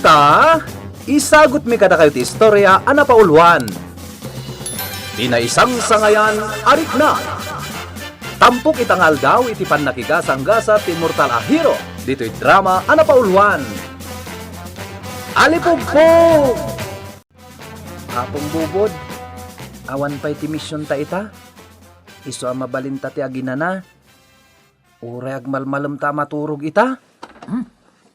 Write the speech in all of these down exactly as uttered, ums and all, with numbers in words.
Ta, isagutmi kadakayo ti istorya a napauluan. Ti naisangsangayan a rikna. Tampok ita nga aldaw iti pannakigasanggasat ti immortal a hero ditoy drama a napauluan. Alipugpog! Apong Bubod, awan pay ti misionta ita? Isu a mabalinta ti aginana? Uray agmalmalemta a maturog ita? Hmm,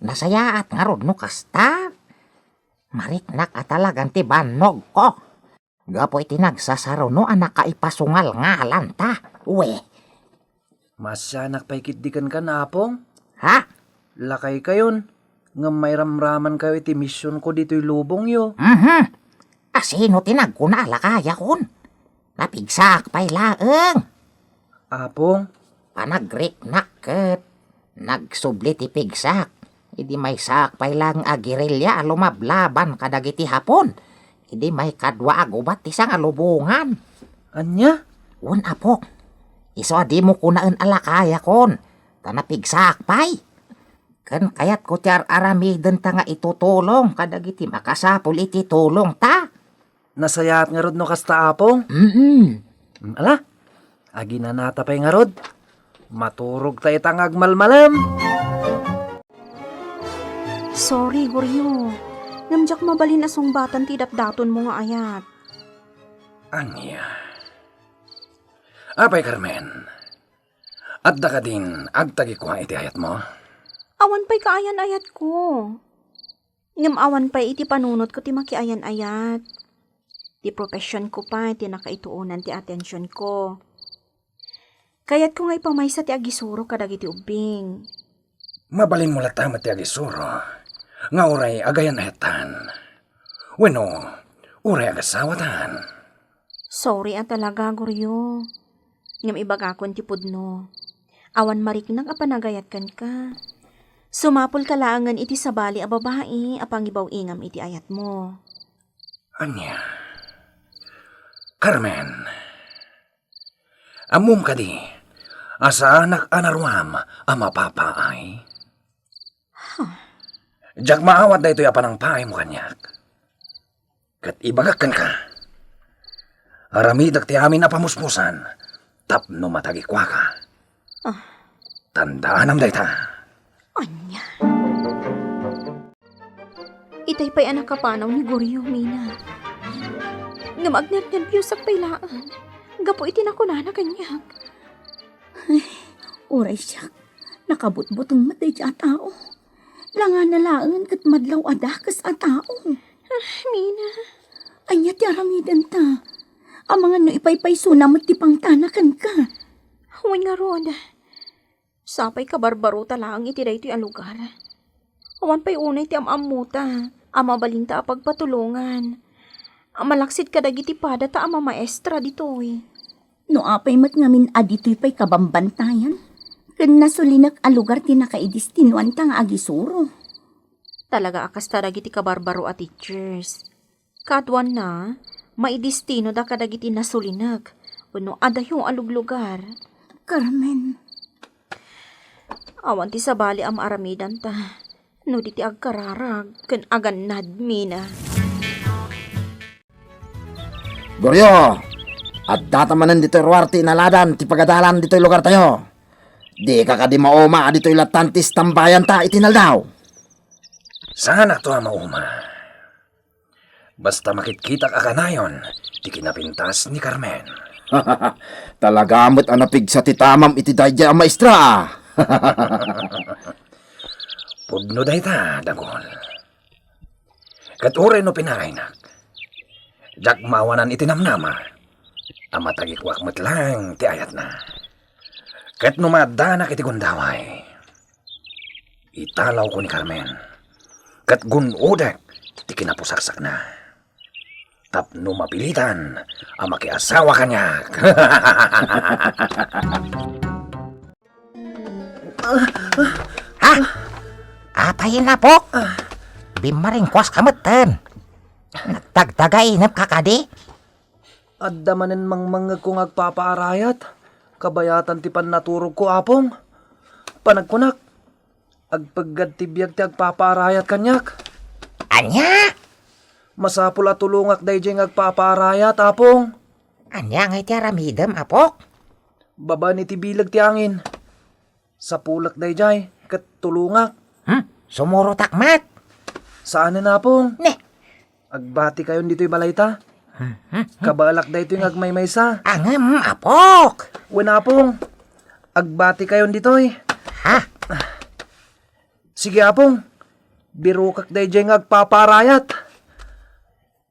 nasayaat ngarud no kasta. Mariknak a talagan ti bannogko. Gapu iti nagsasaruno a nakaipasungalngalanta. Wen. Maasianak pay ketdi kenka, Apong. Ha? Lakaykayon, ngem mairamramankayo iti misionko ditoy lubongyo. Mhm. Asino ti nagkuna a lakayakon? Napigsaak pay laeng. Apong. Panagriknak ket nagsubli ti pigsak. Idi maysaak pay laeng a gerilya a lumablaban kadagiti Hapon. Idi maikadua a gubat ti sangalubongan. Ania? Wen, Apok. Isu a dimo kunaen a lakayakon, ta napigsaak pay. Ken kayatko ti ar-aramidenta nga itutulong kadagiti makasapul iti tulongta. Nasayaat ngarud no kasta, Apong? Mm-mm. Ala, aginanata pay ngarud. Maturogta ita nga agmalmalem. Sorry, Goryo. Ngem diak mabalin a sungbatan ti datdatonmo nga ayat. Ania? Apay, Carmen, adda kadin agtagikua iti ayatmo? Awan pay kaayan-ayatko. Ngem awan pay iti panunotko ti makiayan-ayat. Ti professionko pay ti nakaituonan ti atensionko. Kayatko nga ipamaysa ti agisuro kadagiti ubbing. Mabalinmo latta met ti agisuro nga uray agayan-ayattan. Wenno, uray agasawatan. Sorry a talaga, Goryo. Ngem ibagakon ti pudno. Awan mariknak a panagayat kenka. Sumapulka laengen iti sabali a babai a pangibaw-ingam iti ayatmo. Ania? Carmen, ammom kadi a saanak a naruam a mapapaay? Huh. Diak maawat daytoy a panangpaaymo kaniak. Ket ibagak kenka, aramidek ti amin a pamuspusan tapno matagikuaka. Ah. Tandaanam dayta. Ania? Itay pay a nakapanaw ni Goryo, Mina. Ngem agnernerbiusak pay laeng gapu iti nakunana kaniak. Ay, uray siak, nakabutbuteng met daydiay a tao. Langana laengen ket madlaw a dakes a tao. Ah, Mina. Ania ti aramidenta? Amangan no ipaypaysona met ti pangtana kenka. Wen ngarud, sapay kabarbarota laeng iti daytoy a lugar. Awan pay unay ti am-ammota a mabalinta a pagpatulongan a malaksid kadagiti padata a mamaestra ditoy. No apay met ngamin a ditoy pay kabambantayan ken nasulinek a lugar ti nakaidistinoanta nga agisuro. Talaga a kasta dagiti kabarbaro a teachers. Kaduanna, maidistinoda kadagiti nasulinek wenno adayo a luglugar. Carmen. Awan ti sabali a maaramidanta no di ti agkararag ken agannad, Mina. Goryo, addata manen ditoy ruar ti inaladan ti pagadalan ditoy lugartayo. Dika kadi mauma a ditoy lattan ti istambayanta iti naldaw? Saanakto a mauma. Basta makitkitak a kanayon ti kinapintas ni Carmen. Talaga met a napigsa ti tamam iti daydiay a maestra. Pudno dayta, Dagul. Ket uray no pinaraynak, diak maawanan iti namnama a matagikuak met laeng ti ayatna. Ket no maaddanak iti gundaway, italawko ni Carmen, ket gun-odek ti kinapusaksakna. Tapno mapilitan a makiasawa kaniak. Ha? Apay, Apok? Bimmaringkuas ka metten. Nagdagdagainep ka kadi? Adda manen mangmangngegko nga agpapaarayat. Kabayatan ti pannaturogko, Apong. Panagkunak, agpeggad ti biag ti agpapaarayat kaniak. Ania? Masapul a tulongak daydiay nga agpapaarayat, Apong. Ania ngay ti aramidem, apok? Babaen iti bileg ti angin. Sapulek daydiay, ket tulongak. Hmm? Sumurotak met? Saanen, Apong. Ne. Agbatikayon ditoy balayta. Hmm, hmm, hmm. Kabaelak daytoy nga agmaymaysa. Angem, apok. Wen, Apong. Agbatikayon ditoy. Ha? Sige, Apong. Birokak daydiay nga agpapaarayat.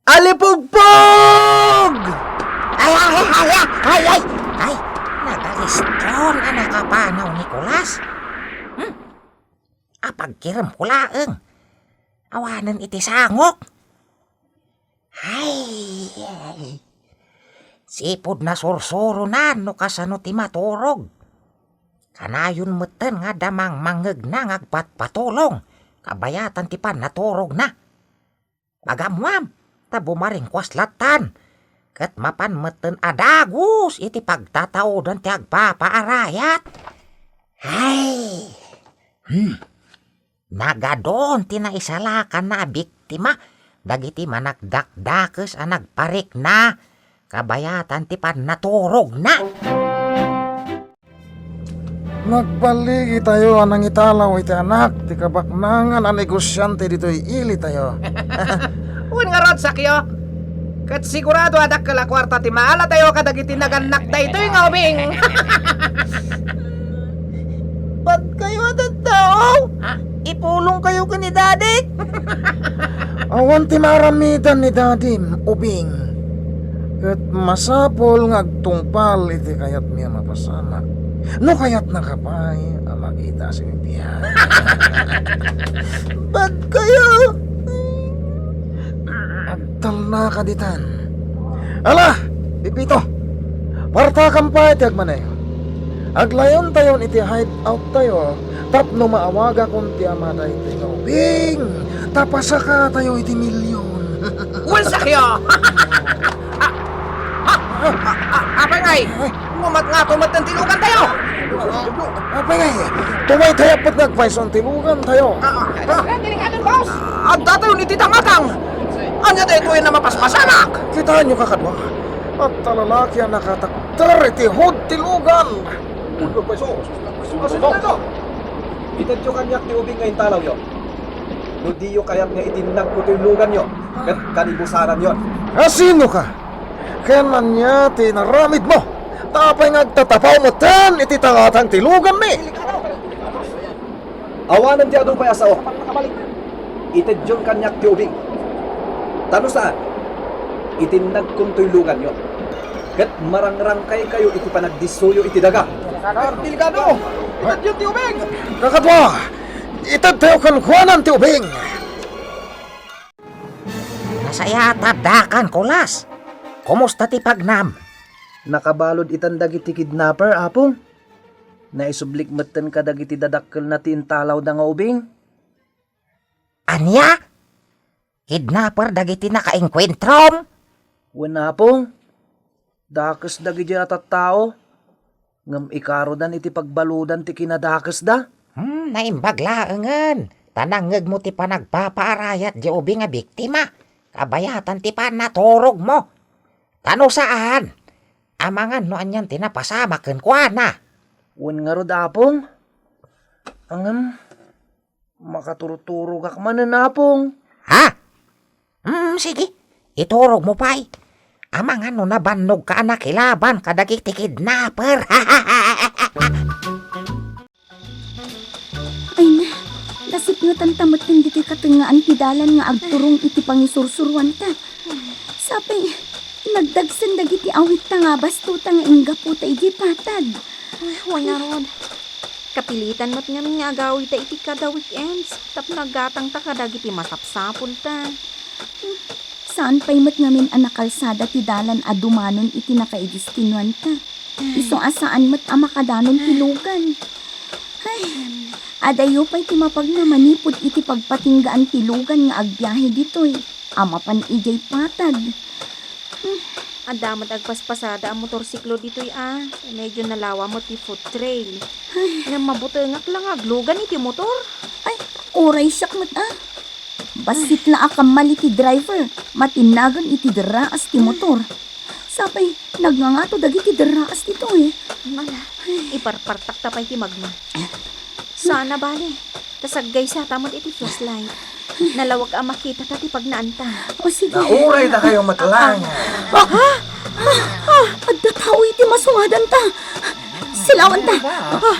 Alipugpog! Ay, ay, ay, ay, ay, ay, ay! Nagalistron a nakapanaw ni Kulas. Hmm? Apagkirem ko laeng. Awanen iti sangok. Ay, ay. Sipud nasursuronan no kasano ti maturog. Kanayon metten nga adda mangmangngegna nga agpatpatulong, kabayatan ti pannaturogna. Magammuam, ta bumaringkuas lattan, ket mapan metten a dagus iti pagtataodan ti agpapaarayat. Ay! Hmm. Nagadun ti naisalakanna a biktima dagiti managdakdakes a nagparikna, kabayatan ti pannaturogna. Nagballigitayo a nangitalaw iti anak ti kabaknangan a negosiante ditoy ilitayo. Wen ngarud, Sakyo, ket sigurado a dakkel a kuarta ti maalatayo kadagiti nagannak daytoy nga ubing. Bat kayo a tattao? Ah, ipulong kayo ken ni Daddy? Awan ti maaramidan ni Dadim, ubing. Ket masapul nga agtungpal iti kayatmi a mapasamak. No kayatnaka pay a makita a simbibiag. Bat kayo? Agtalnaka ditan. Ala, Pipito, partakam pay ti agmanayo. Aglayontayon iti hideout tayo tapno maawagakon ti ama daytoy nga ubing, ta pasakatayo iti milion. Wen, Sakyo! Ah, ah, ah, ah, apay ngay? Ay. Umat nga tumet ti lugantayo! Apay ngay, tumaytayo met nga agpayso ti lugantayo. Ah, ah, ah. Delikado, boss! Adda tayo iti tangatang! Ania daytoy a mapaspasamak? Kitaenyo, kakadua. Adda lalaki a nakatakder iti hud ti lugan. Ulo, pweso. Pweso, pweso. Itedyo kaniak ti ubing nga intalawyo. No diyo kayat nga itinnagko toy luganyo, ket kanibusananyon. A sinoka? Ken ania ti inaramidmo? Ta apay nga agtatapaw metten iti tangatang ti luganmi? Awanen ti adu pay a sao. Itedyon kaniak ti ubing. Ta no saan, itinnagkon toy luganyo. Ket marangrangkaykayo iti panagdissoyo iti daga. Delikado! Itedyo ti ubing! Kakadua, itedtayo kenkuana ti ubing! Nasayaat a addakan, Kulas. Kumusta ti pagnam? Nakabalud itan dagiti kidnapper, Apong. Naisublik metten kadagiti dadakkelna ti intalawda nga ubing. Ania? Kidnapper dagiti nakaengkuentrom? Wen, Apong. Dakes dagidiay a tattao, ngem ikarudan iti pagbaludan ti kinadakesda. Hmm, naimbag laengen, ta nangngegmo ti panagpapaarayat diay ubing a biktima, kabayatan ti pannaturogmo. Ta no saan, amangan no anian ti napasamak kenkuana. Wen ngarud, Apong? Ngem, makaturturogak manen, Apong. Ha? Hmm, sige. Iturogmo pay. Amangan no nabannogka a nakilaban kadagiti kidnapper. Ay na, nasipngetan ta metten ditoy katengngaan ti dalan nga agturong iti pangisursuroanta. Sapay, nagdagsen dagiti awitta nga abastota nga inggaputa idiay patag. Ay, wen ngarud. Kapilitan met ngamin nga agawidta iti kada weekends tapno aggatangta kadagiti masapsapulta. Saan pay met ngamin a nakalsada ti dalan a dumanon iti nakaidestinoanta. Isu a saan met a makadanon ti lugan. Ay, adayo pay ti mapagna manipud iti pagpatinggaan ti lugan nga agbiahe ditoy a mapan idiay patag. Adda met agpaspasada a motorsiklo ditoy a, medyo nalawa met ti foot trail. Ay. Ngem mabutengak la nga aglugan iti motor. Ay, uray siak met a. Bassit la a kammal iti driver, matinnagen iti derraas ti motor. Sapay, nagngangato dagiti derraas ditoy. Mala, iparpartakta pay ti magna. Sana bale, ta saggaysata met iti flashlight. Nalawag a makitata ti pagnaanta. O, sige. Nauray dakayo met laeng. Ah, ah, ah, adda tao iti masungadanta. Silawanta. Ah, ah.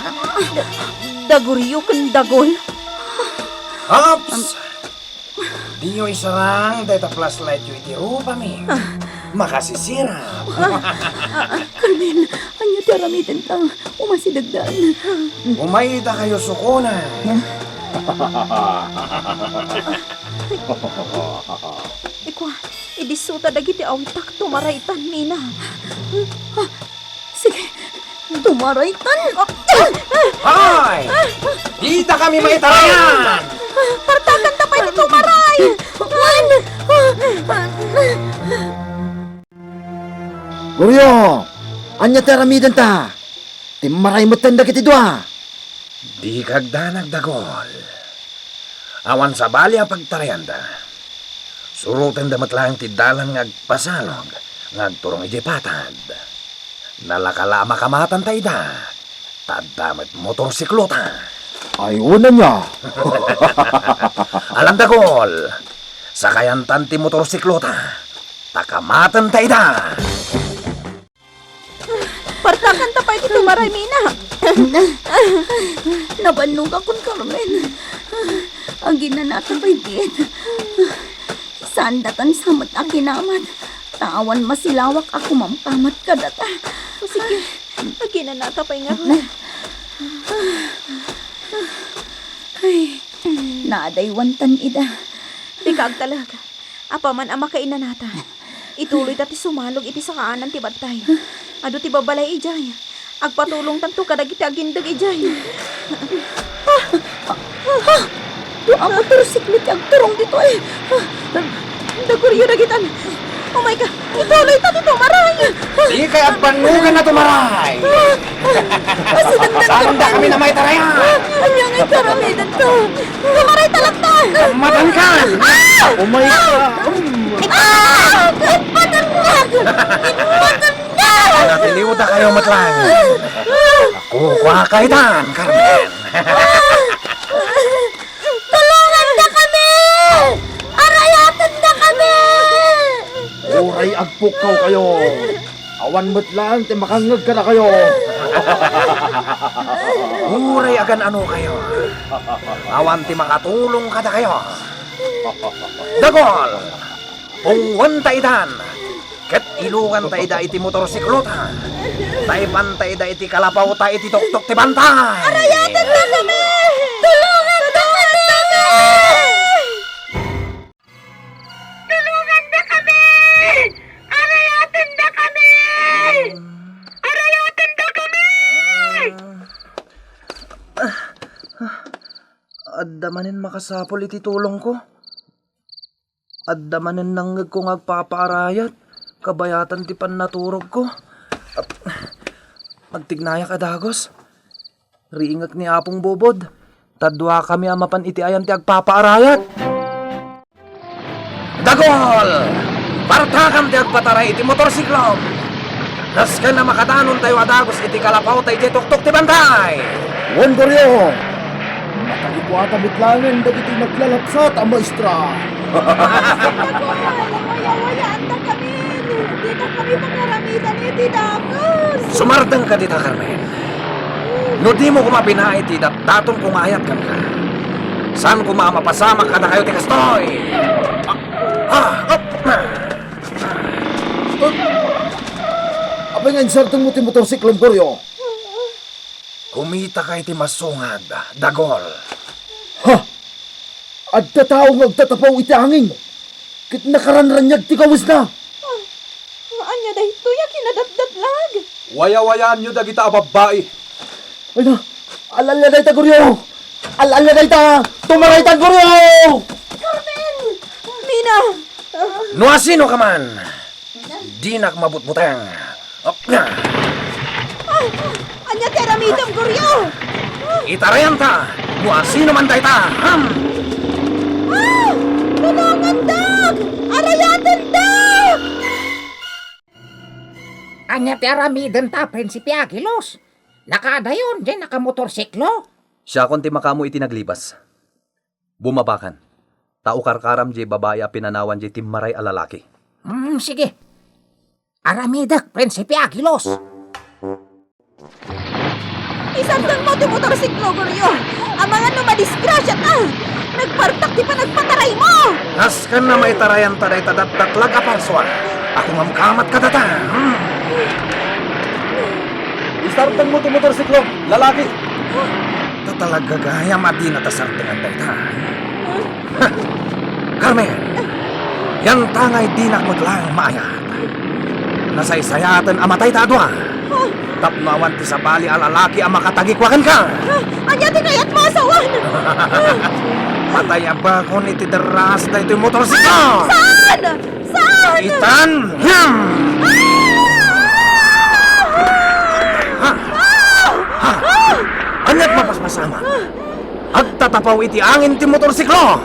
Da-, Dagorio ken Dagol. Ops! Diyo isarang dayta flashlightyo iti rupami. Makasisirap. Ah, ah, ah, Carmen, ania ti aramidenta? Umasidegdan. Umaydakayo sukonen. Ikua, idissuta dagiti awitak, tumaraytan, Mina. Ah, sige, tumaraytan. Hoy! Ditakami maitarayan! Partakanta pay ti tumaray! Wen! Gorio, ania ti aramidenta? Timmaray metten dagiti dua. Dika agdanag, Dagol. Awan sabali a pagtarayanda. Surotenda met laeng ti dalan nga agpasalog nga agturong idiay patad. Nalaka la a makamatanta ida, ta adda met motorsiklota. Ay, wen ania? Alan, Dagol, sakayantan ti motorsiklota, ta kamatanta ida. Partakanta pay ti tumaray, Mina. Nabannogakon, Carmen. Aginanata pay ket. Saan datan sa met a kinamat. Ta awan masilawak a kumamkamat kadata. O sige, aginanata pay ngarud. Ay, naadaywantan ida. Dika agtalek. Apaman a makainanata, ituloyta ti sumalog iti sakaanan ti bantay. Adu ti babbalay idiay. Agpatulongtanto kadagiti agindeg idiay. Ah! Ah! Dua a motorsiklo ti agturong ditoy. Dagorio dagitan. Umayka, ituloyta ti tumaray. Dikay agbannogan a tumaray. Asidagdagdagdagdagdagdagdag. Saan dakami a maitarayan? Ania nga ikaramidanta? Tumarayta latta. Matankan. Ah! Umayka. Ah! Ipatannak! Ipatannak! Natiliwdakayo met laeng. Kukuakay tan, Carmen. Tulongandakami! Arayatendakami! Uray agpukkawkayo, awan met laeng ti makangngeg kadakayo. Uray agan-anokayo, awan ti makatulong kadakayo. Dagol! Pungwenta itan, ket iluganta ida iti motorsiklota, ta ipanta ida iti kalapawta iti tuktok ti bantay. Arayatendakami! Tulongandakami! Tulongandakami! Arayatendakami! Arayatendakami! Adda manen makasapul iti tulongko? Adda manen nangngegko nga agpapaarayat, kabayatan ti pannaturogko. Ap-, agtignayak a dagus. Riingek ni Apong Bobod, ta duakami a mapan iti ayan ti agpapaarayat. Dagol! Partakam ti agpataray iti motorsiklom! Nasken a makadanontayo a dagus iti kalapawta idiay tuktok ti bantay! Wen, Gorio! Matalikuata met laengen dagiti naglalapsat a maestra. Wayawayaan dakamin! Dita kami pangaramidan iti dagus! Sumardeng ka dita, Carmen. No dimo koma binaay ti datdatonko nga ayat kenka, saan koma a mapasamak kadakayo ti kastoy! Ah! Ah! Ah! Apay nga insardengmo ti motorsiklom, Gorio? Kumitaka iti masungad, Dagol. Ha? Adda tao nga agtatapaw iti angin, ket nakaranraniag ti kawisna. Ah, ania daytoy a kinadatdatlag? Wayawayaanyo dagita a babbai. Ay na, al-alia dayta, Gorio! Al-alia dayta! Tumaraytan, Gorio! Carmen! Mina! No asino ka man, dinak mabutbuteng. Ah! Ania ti aramidem, Gorio? Itarayanta no asino man dayta. Ham! Ah! Tulongandak! Arayatendak! Ania ti aramidenta, Prinsipe Aguilos? Nakaadayon diay nakamotorsiklo? Siakon ti makaammo iti naglibas. Bumabakan, ta ukarkaram diay babai a pinanawan diay timmaray a lalaki. Hmm, sige. Aramidek, Prinsipe Aguilos. Isardengmo ti motorsiklo, Goryo. Amangan no madisgrasiata. Nagpartak ti panagpataraymo. Nasken a maitarayanta dayta datdatlag a parsua. Ako ngamkamat kadata. Hmm. Isardengmo ti motorsiklo, lalaki. Ta talaga gayam a dinata sardengan dayta. Ha! Carmen! Yanta ngay dinak met laeng maayat. Nasaysayaten a matayta a dua. Tapno awan ti sabali a lalaki a makatagikua kenka. Ania ti kayatmo a sawen? Patay a bakon iti derras daytoy motorsiklo! Saan? Saan? Itan! Hmm! Ah! Ha? Ha? Ania't mapaspasamak? Agtatapaw iti angin ti motorsiklo!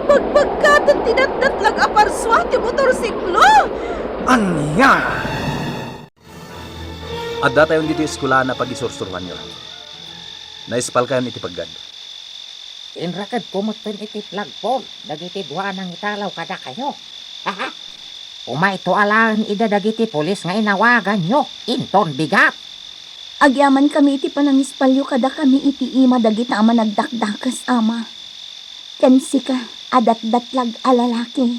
Bagbagkaten ti datdatlag a parsua ti motorsiklo! Ania? Addatayon ditoy eskuelaan a pagisursuruanyo. Naispalkayon iti peggad. Inrakedko metten iti flagpole dagiti dua a nangitalaw kadakayo. Umayto alaen ida dagiti pulis nga inawaganyo. Inton bigat. Agyamankami iti panangispalyo kadakami iti ima dagita a managdakdakes, Ama. Ken sika a datdatlag a lalaki.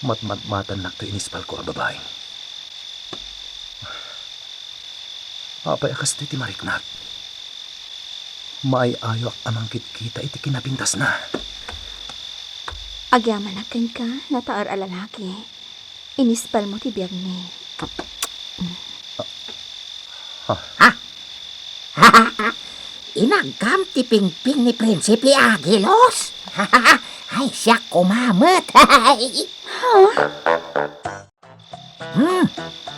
Matmatmatannakto inispalko a babai. Apay a kastoy ti mariknak? Maay-ayoak a mangkitkita iti kinapintasna. Agyamanak kenka, nataer a lalaki. Inispalmo ti biagmi. Ha? Inagkam ti pingping ni Prinsipe Aguilos? Ay, siak koma met. Ha? Hmm,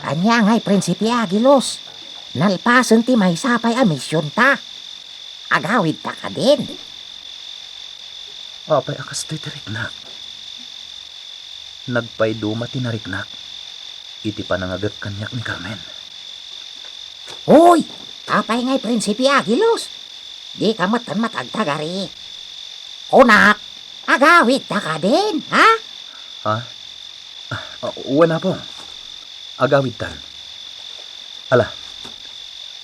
ania ngay, Prinsipe Aguilos? Nalpasen ti maysa pay a misionta. Agawidta kadin. Apay a kastoy ti riknak? Nagpayduma ti nariknak iti panangagek kaniak ni Carmen. Uy! Apay ngay, Prinsipe Aguilos? Dika metten met agtagari. Kunak, agawidta kadin, ha? Ha? Ah, wen, Apong. Agawidtan. Ala,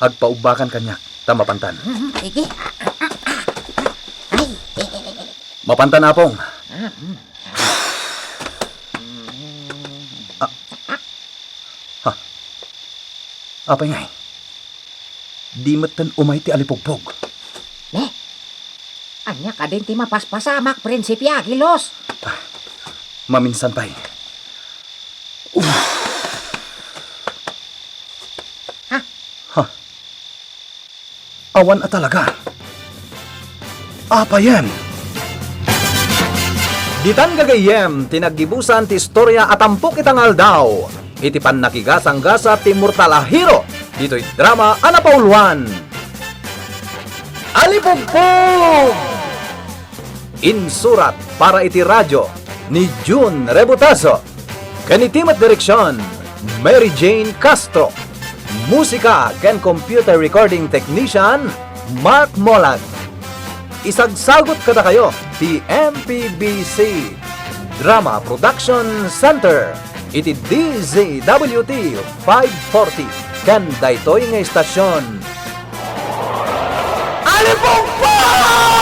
agpaubbakan kaniak, ta mapantan. Mhm, sige. Ay. Mapantan, Apong. Ah, mm. Ah. Ha? Apay ngay? Di metten umay ti alipugpog. Ne? Ania kadin ti mapaspasamak, Prinsipe Aguilos? Ah, maminsan pay. Uf. Ha? Ha? Awan a talaga. Apayen! Ditan gagayyem ti naggibusan ti istorya a tampok ita nga aldaw iti pannakigasanggasat ti immortal a hero ditoy drama a napauluan. Alipugpog! Insurat para iti radyo ni Jun Rebutazo. Ken iti met direksion, Mary Jane Castro. Musika ken computer recording technician, Mark Molag. Isagsagut kadakayo ti M P B C Drama Production Center iti D Z W T five forty ken daytoy nga istasyon. Alipugpog!